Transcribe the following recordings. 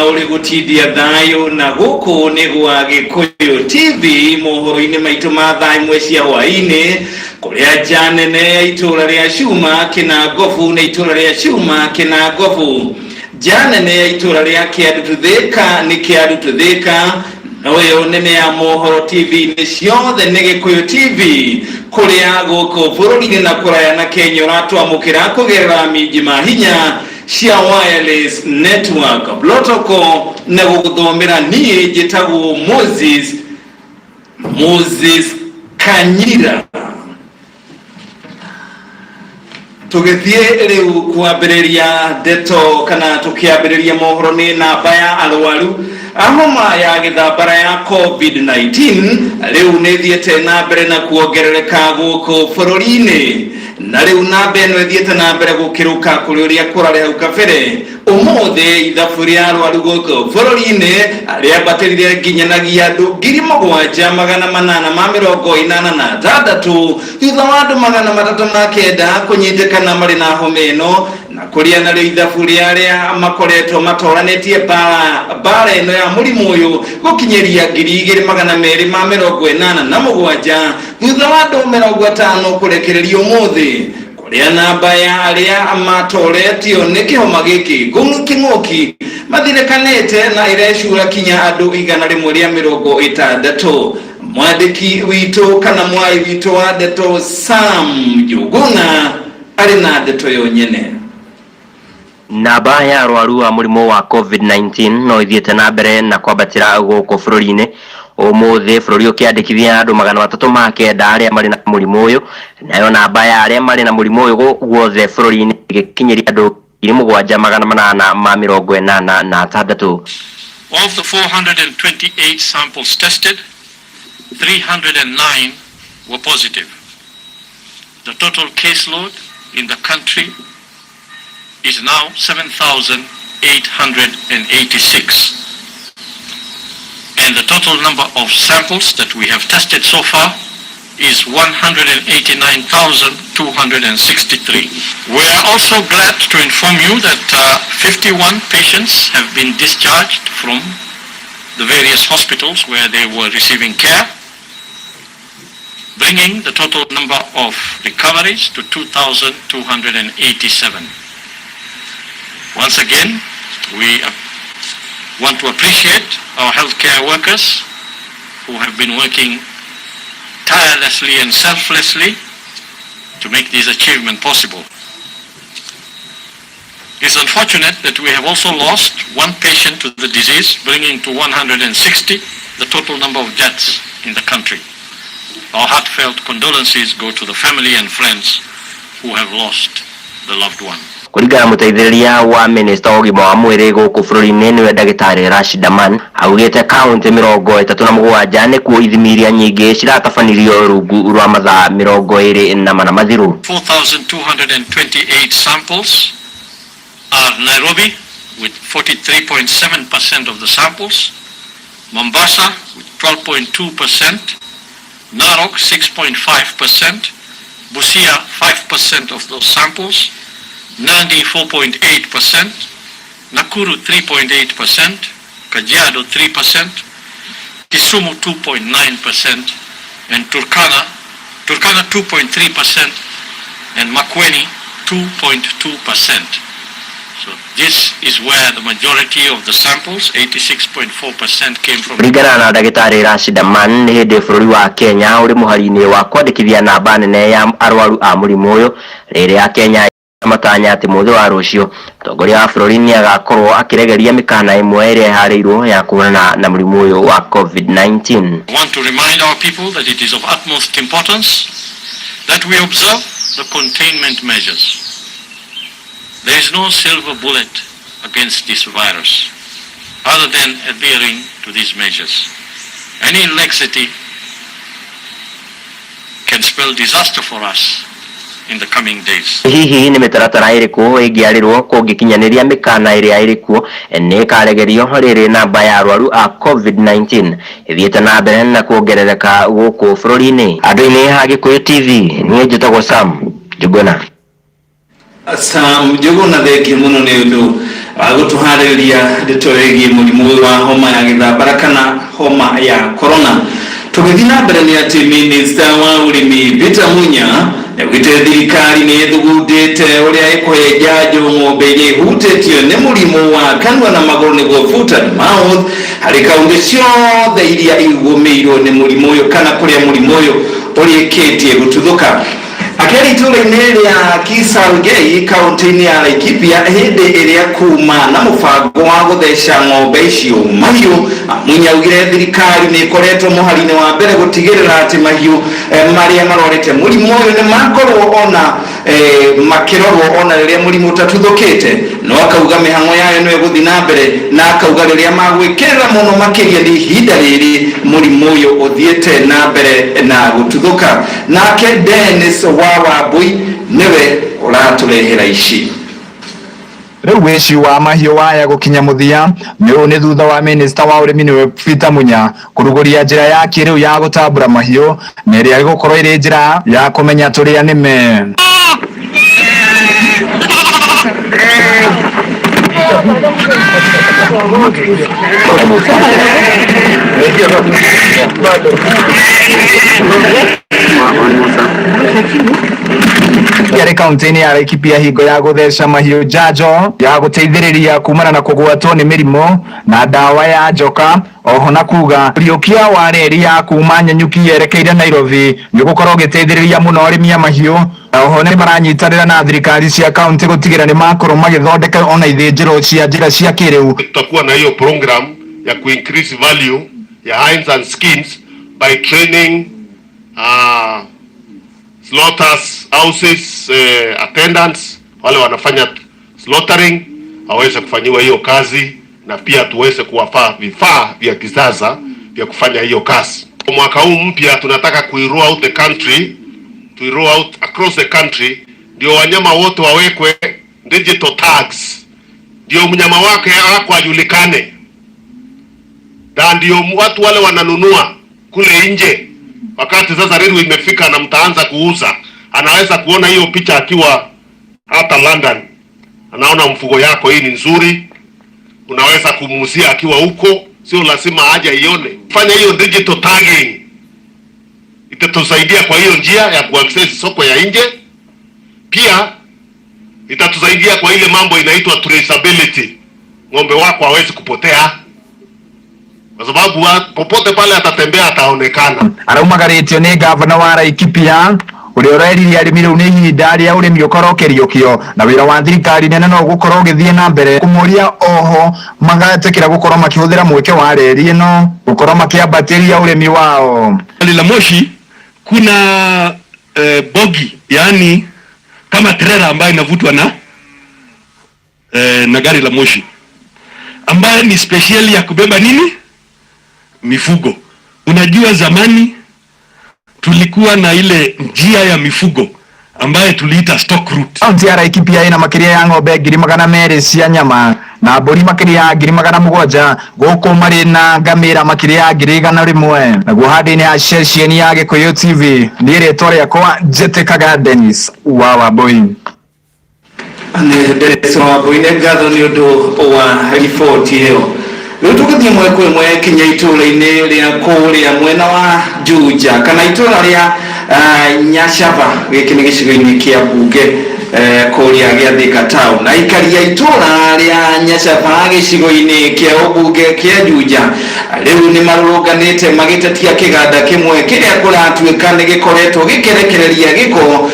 Ũrĩ gũtindia thayũ na gũkũ nĩ gwa Gĩkũyũ TV mohoro-inĩ maitũ ma thaa 1 cia hwaĩ-inĩ, kũrĩa nja nene ya itũũra rĩa Cuma Kĩnangobu na itũũra rĩa Cuma Kĩnangobu, nja nene ya itũũra rĩa Kĩandutu Thĩka nĩ Kĩandutu Thĩka, no ĩyo nene ya mohoro TV-inĩ ciothe nĩ Gĩkũyũ TV, kũrĩa gũkũ bũrũri-inĩ na kũraya na Kenya ũratwamũkĩra kũgerera minji mahinya cia wireless network protocol. Na gũgũthomera niĩ njĩtagwo Moses Kanyira. Tũgĩthiĩ rĩu kwambĩrĩria ndeto kana tũkĩambĩrĩria mohoro, nĩ namba ya arwaru a homa ya gĩthambara ya COVID-19 rĩu nĩ ĩthiĩte na mbere na kuongerereka gũkũ bũrũri-inĩ, na rĩu namba ĩno ĩthiĩte na mbere gũkĩrũka kũrĩ ũrĩa kũrarĩ hau kabere. Ũmũthĩ ithabu rĩa arwaru gũkũ bũrũri-inĩ rĩambatĩrire nginyanagia andũ 7886, thutha wa andũ 309 kũnyitĩkana marĩ na homa ĩno, na kũrĩa narĩo ithabu rĩa arĩa makoretwo matoranĩtie mbara ĩno ya mũrimũ ũyũ gũkinyĩria 2287, thutha wa andũ 50 kũrekererio ũmũthĩ, kũrĩa namba ya arĩa matoretio nĩ kĩhoma gĩkĩ kĩng'ũki mathirĩkanĩte na ĩrecura kinya andũ 160. Mwandĩki witũ kana mwai witũ wa ndeto Sam Njuguna arĩ na ndeto yo nyene. Namba ya arwaru a mũrimũ wa COVID-19 no ithiĩte na mbere na kwambatĩra gũkũ bũrũri-inĩ. Ũmũthĩ bũrũri ũkĩandĩkithia andũ 309 arĩa marĩ na mũrimũ ũyũ, nayo namba ya arĩa marĩ na mũrimũ ũyũ guothe bũrũri-inĩ ĩgĩkinyĩria andũ 7886. Of the 428 samples tested, 309 were positive. The total caseload in the country is now 7,886. And the total number of samples that we have tested so far is 189,263. We are also glad to inform you that 51 patients have been discharged from the various hospitals where they were receiving care, bringing the total number of recoveries to 2,287. Once again, we want to appreciate our healthcare workers who have been working tirelessly and selflessly to make this achievement possible. It's unfortunate that we have also lost one patient to the disease, bringing to 160 the total number of deaths in the country. Our heartfelt condolences go to the family and friends who have lost the loved one. Kũringana na mũteithĩrĩria wa minista wa ũgima wa mwĩrĩ gũkũ bũrũri-inĩ, nĩwe ndagĩtarĩ Rashid Aman, augĩte kaunti 37 nĩkuo ithimi iria nyingĩ ciratabanirio rungu rwa mathaa 24 mathiru. 4,228 samples are Nairobi with 43.7% of the samples, Mombasa with 12.2%, Narok 6.5%, Busia 5% of those samples, Nandi 4.8%, Nakuru 3.8%, Kajiado 3%, Kisumu 2.9%, and Turkana 2.3%, and Makueni 2.2%. So this is where the majority of the samples, 86.4%, came from. Kũringana na ndagĩtarĩ Rashid Aman, nĩ hĩndĩ bũrũri wa Kenya ũrĩ mũhari-inĩ wa kwandĩkithia namba nene ya arwaru a mũrimũ ũyũ, rĩrĩa Kenya matanya atĩ mũthĩ wa rũciũ mũtongoria wa bũrũri nĩ agakorwo akĩregeria mĩkana ĩmwe ĩrĩa ĩharĩirwo ya kũhũrana na mũrimũ ũyũ wa COVID-19. I want to remind our people that it is of utmost importance that we observe the containment measures. There is no silver bullet against this virus other than adhering to these measures. Any laxity can spell disaster for us in the coming days. Hihi nĩ mĩtaratara ĩrĩkũ ĩngĩarĩrwo kũngĩkinyanĩria mĩkana ĩrĩa ĩrĩkuo nĩ ĩkaregerio, rĩrĩ namba ya arwaru a COVID-19 ĩthiĩte na mbere na kuongerereka gũkũ bũrũri-inĩ? Andũ-inĩ a Gĩkũyũ TV, niĩ njĩtagwo Sam Njuguna. Sam Njuguna, thengiũ mũno nĩ ũndũ Wa gũtũharĩrĩria ndeto ĩgiĩ mũrimũ ũyũ wa homa ya gĩthambara kana homa ya corona. Tũgĩthiĩ na mbere nĩ atĩ minista wa ũrĩmi Peter Munya nĩaugĩte thirikari nĩ ĩthugundĩte ũrĩa ĩkũhe njanjo ng'ombe iria ihutĩtio nĩ mũrimũ wa kanua na magũrũ, nĩguo foot and mouth, harĩ kaunti ciothe iria igũmĩirwo nĩ mũrimũ ũyũ kana kũrĩa mũrimũ ũyũ ũrĩkĩtie gũtuthũka. Akĩaria itũũra-inĩ rĩa Kisalgei, kaunti-inĩ ya Laikipia, hĩndĩ ĩrĩa kuma na mũbango wa gũtheca ng'ombe icio mahiũ, Munya augire thirikari nĩ ĩkoretwo mũhari-inĩ wa mbere gũtigĩrĩra atĩ mahiũ marĩa marwarĩte mũrimũ ũyũ nĩ makorwo ona makĩrorwo ona rĩrĩa mũrimũ ũtatuthũkĩte. No akauga mĩhang'o yayo no ĩgũthiĩ na mbere, na akauga rĩrĩa magwĩkĩrĩra mũno makĩria nĩ ihinda rĩrĩ mũrimũ ũyũ ũthiĩte na mbere na gũtuthũka. Nake Dennis wa Wambui nĩwe ũratũrehera ici. Rĩu wĩci wa mahiũ waya gũkinya mũthia nĩ ũũ nĩ thutha wa minista wa ũrĩmi nĩwe Peter Munya kũrugũria njĩra ya kĩrĩu ya gũtambũra mahiũ, na ĩrĩa ĩgũkorwo ĩrĩ njĩra ya kũmenya tũrĩa nĩme. Yarĩ kaunti-inĩ ya Laikipia hingo ya gũtheca mahiũ njanjo ya gũteithĩrĩria kumana na kũgwatwo nĩ mĩrimũ na ndawa ya njoka. Oho na kuga ũriũkia wa reri ya kuma Nanyuki yerekeire Nairobi nĩ ũgũkorwo ũgĩteithĩrĩria mũno arĩmi a mahiũ, na oho nĩ maranyitanĩra na thirikari cia kaunti gũtigĩrĩra nĩ makorwo magĩthondeka ona ithĩnjĩro cia njĩra cia kĩrĩu. Tutakuwa na hiyo program ya kuincrease value ya hides and skins by training slaughters houses attendants wale wanafanya slaughtering waweze kufanyiwa hiyo kazi, na pia tuweze kuwafaa vifaa vya kisasa vya kufanya hiyo kazi. Mwaka huu mpya tunataka kui roll out the country, to roll out across the country, ndio wanyama wote wawekwe digital tags, ndio mnyama wake wako ajulikane, na ndio watu wale wananunua kule nje, wakati sasa reli imefika na mtaanza kuuza, anaweza kuona hiyo picha akiwa hata London, anaona mfugo yako hii ni nzuri, unaweza kumuuzia akiwa huko, sio lazima aje ione. Fanya hiyo digital tagging, itatusaidia kwa hiyo njia ya kuaccess soko ya nje. Pia itatusaidia kwa ile mambo inaitwa traceability. Ng'ombe wako hawezi kupotea kwa sababu popote pale atatembea ataonekana. Araumagarĩtio nĩ gavana wa Laikipia ũrĩa ũreririe arĩmi rĩu nĩ ihinda rĩa ũrĩmi ũkorwo ũkĩriũkio na wĩra wa thirikari nene no ũgũkorwo ũgĩthiĩ na mbere, kũmoria oho magetĩkĩra gũkorwo makĩhũthĩra mweke wa reri ĩno gũkorwo makĩambatĩria ũrĩmi wao. La moshi kuna bogi, yani kama trela ambayo inavutwa na gari la moshi ambayo ni speciali ya kubeba nini, mifugo. Unajua zamani tulikuwa na ile njia ya mifugo ambayo tuliita stock route. Kaunti ya Laikipia ina makĩria ya ng'ombe 200,000 cia nyama na mbũri makĩria ya 700,000, gũkũ marĩ na ngamĩra makĩria ya 100,000. Naguo handũ-inĩ ya ceceni ya Gĩkũyũ TV, niĩ rĩtwa rĩakwa njĩtĩkaga Dennis wa Wambui. Nĩ Dennis wa Wambui, nĩ ngatho nĩ ũndũ wa riboti ĩyo. Rĩu tũgĩthiĩ ĩmwe kwa ĩmwe kinya itũũra-inĩ rĩa kũrĩa mwena wa Juja kana itũũra rĩa Nyacaba, gĩkĩ nĩ gĩcigo-inĩ kĩa mbunge kũrĩa gĩa Thika town. Aikari a itũũra rĩa Nyacaba gĩcigo-inĩ kĩa ũmbunge kĩa Juja rĩu nĩ marũrũnganĩte magĩtetia kĩganda kĩmwe kĩrĩa kũratuĩka nĩ gĩkoretwo gĩkĩrekereria gĩko,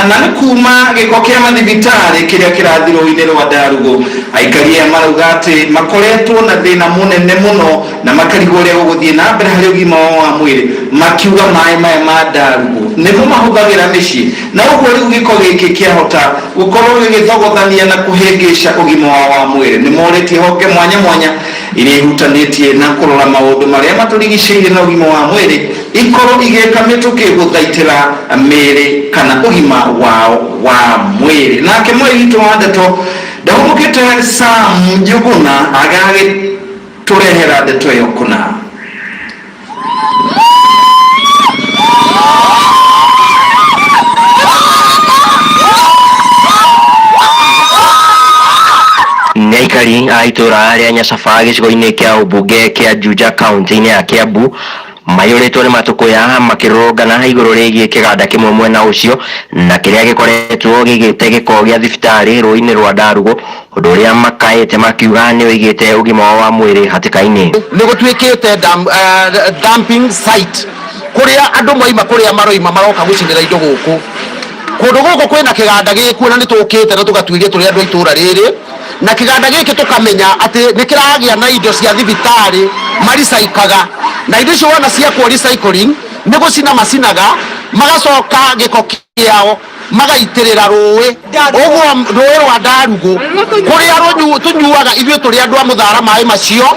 na nĩ kuma gĩko kĩa mathibitarĩ kĩrĩa kĩrathiĩ rũĩ-inĩ rwa Ndarugu. Aikari aya marauga atĩ makoretwo na thĩna mũnene mũno na makarigwo ũrĩa gũgũthiĩ na mbere harĩ ũgima wao wa mwĩrĩ, makiuga maĩ maya ma Ndarugu nĩmo mahũthagĩra mĩciĩ, na ũguo rĩu gĩko gĩkĩ kĩahota gũkorwo gĩgĩthogothania na kũhĩngĩca ũgima wao wa mwĩrĩ. Nĩ morĩtie honge mwanya mwanya iria ihutanĩtie na kũrora maũndũ marĩa matũrigicĩirie na ũgima wa mwĩrĩ ikorwo igĩka mĩtũkĩ gũthaitĩra mĩĩrĩ kana ũgima wao wa mwĩrĩ. Nake mweri witũ wa ndeto ndahũmũkĩte Sam Njuguna agagĩtũrehera ndeto ĩyo kũna. Nĩ Aikari a itũra rĩa Nyacaba gĩcigo-inĩ kĩa ũmbunge kĩa Juja kaunti-inĩ ya Kiambu mayũrĩtwo nĩ matũkũya makĩrũrũngana igũrũ rĩgiĩ kĩganda kĩmwe mwena ũcio na kĩrĩa gĩkoretwo gĩgĩte gĩko gĩa thibitarĩ rũĩ-inĩ rwa Ndarugũ, ũndũ ũrĩa makaĩte makiuga nĩ ũigĩte ũgima wao wa mwĩrĩ hatĩka-inĩ. Nĩ gũtuĩkĩte dumping site kũrĩa andũ moima kũrĩa maroima maroka gũcinĩra indo gũkũ. Kũndũ gũkũ kwĩna kĩganda gĩkuo na nĩ tũkĩte na tũgatuĩria tũrĩ andũ a itũra rĩrĩ, na kĩganda gĩkĩ tũkamenya atĩ nĩ kĩragĩa na indo cia thibitarĩ maricaikaga, na indo icio wona ciakwo recycling nĩ gũcina macinaga magacoka gĩko kĩao magaitĩrĩra rũĩ, ũguo rũĩ rwa Ndarugũ kũrĩa tũnyuaga ithuĩ tũrĩ andũ a Mũthara maĩ macio,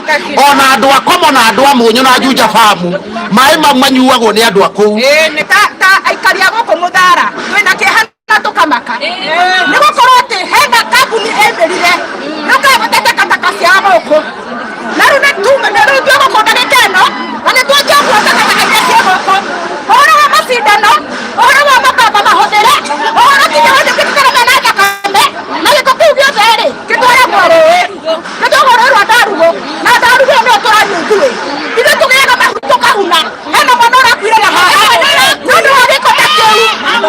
ona andũ a Komo na andũ a Mũnyũ na Juja Farm maĩ mau manyuagwo nĩ andũ a kũu. Ta aikari a gũkũ Mũthara twĩna kĩeha na tũkamaka nĩ gũkorwo atĩ hena kambuni ĩmĩrire yũkaga takataka cia gũkũ, na rĩu nĩ rĩu twĩ gũkũ ndagĩka ĩno na nĩ twanjia kuoya takataka iria ciĩ gũkũ, ũhoro wa macindano, ũhoro wa mabamba mahũthĩre, ũhoro nginya wa njũkĩ mena thakame, na gĩko kĩu gĩothe rĩ gĩtwaragwo rũĩ, gĩtwaragwo rũĩ rwa Ndarugũ, na Ndarugũ ĩyo nĩyo tũranyua ithuĩ. Ithuĩ tũgĩaga mahu tũkahuna, hena mwana ũrakuire na haha nĩ ũndũ wa gĩko ta kĩu,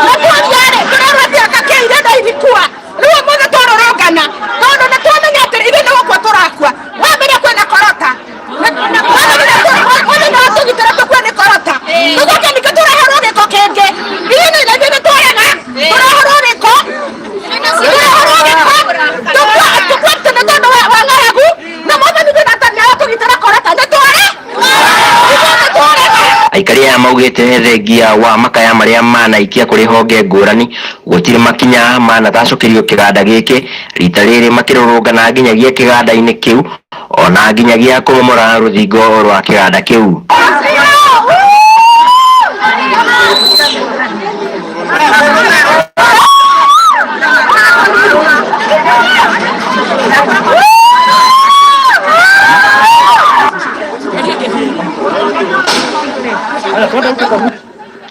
na twaria rĩ tũrerwo atĩ anga kĩire na irikua. Rĩu ũmũthĩ twarũrũngana tondũ nĩ twamenya atĩ ithuĩ nĩ gũkua tũrakua. Wa mbere kwĩna korota, ũyũ no tũgitĩre tũkue nĩ korota, tũcoke ningĩ tũreherwo gĩko kĩngĩ. Ithuĩ nĩ twarega tũreherwo gĩko, tũreherwo gĩko tũkue nĩ tondũ wa ng'aragu, na mwathani nĩ atũgitĩra korota, nĩ tware ithuĩ nĩ twarega. Aikari aya maugĩte thengia wa makaya marĩa manaikia kũrĩ honge ngũrani gũtirĩ makinya manatacũkĩrio kĩganda gĩkĩ, rita rĩrĩ makĩrũrũngana nginyagia kĩganda-inĩ kĩu ona nginyagia kũmomora rũthingo rwa kĩganda kĩu.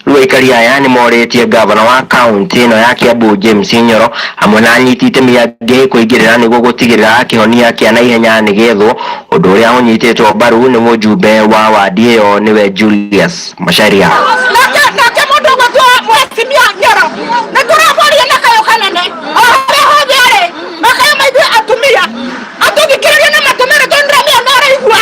Rĩu aikari aya nĩ morĩtie gavana wa kaunti ĩno ya Kiambu James Nyoro hamwe na anyiti itemi angĩ kũingĩrĩra nĩguo gũtigĩrĩra kĩhonia kĩa naihenya nĩ gĩethwo, ũndũ ũrĩa ũnyitĩtwo mbaru nĩ mũjumbe wa wadi ĩyo nĩwe Julius Macharia. Nake mũndũ ũgũtwo Mheshimiwa Nyoro nĩ tũramũria na kayũ kanene o harĩa hothe arĩ, makayũ ma ithuĩ atumia atũthikĩrĩrie na matũmĩre, tondũ ndĩramenya nĩ araigua,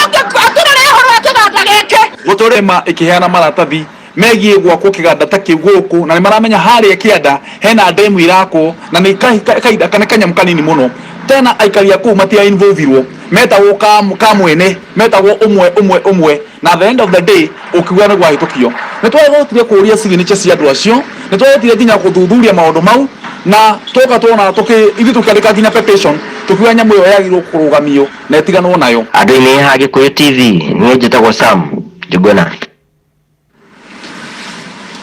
oke atũrore ũhoro wa kĩganda gĩkĩ. Gũtũrema ĩkĩheana maratathi megiĩ gwakwo kĩganda ta kĩu gũkũ, na nĩ maramenya harĩa kĩanda hena ndemu irakwo, na nĩ kahinda kana kanyamũ kanini mũno tena aikari a kũu matia involvirwo, metagwo ka mwene, metagwo ũmwe ũmwe ũmwe, na at the end of the day ũkiuga nĩ gwahĩtũkio. Nĩ twahotire kũria signature cia andũ acio, nĩ twahotire nginya gũthuthuria maũndũ mau, na twoka tuona ithuĩ tũkĩandĩka nginya petition tũkiuga nyamũ ĩyo yagĩrĩirwo kũrũgamio na ĩtiganwo nayo. Andũ-inĩ a Gĩkũyũ TV, niĩ njĩtagwo Sam Njuguna.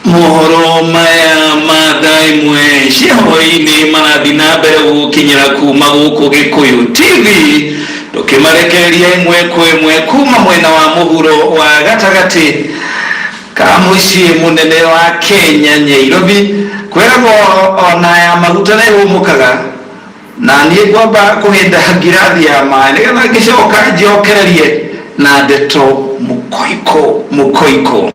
Mohoro maya ma thaa ĩmwe cia hwaĩ-inĩ marathiĩ na mbere gũkinyĩra kuma gũkũ Gĩkũyũ TV, tũkĩmarekereria ĩmwe kwa ĩmwe kuma mwena wa mũhuro wa gatagatĩ ka mũciĩ mũnene wa Kenya, Nyairobi. Kwĩragwo ona ya maguta nĩ ĩhũmũkaga, na niĩ ngwamba kũhĩnda ngirathi ya maĩ nĩgetha ngĩcoka njokererie na ndeto mũkoiko mũkoiko.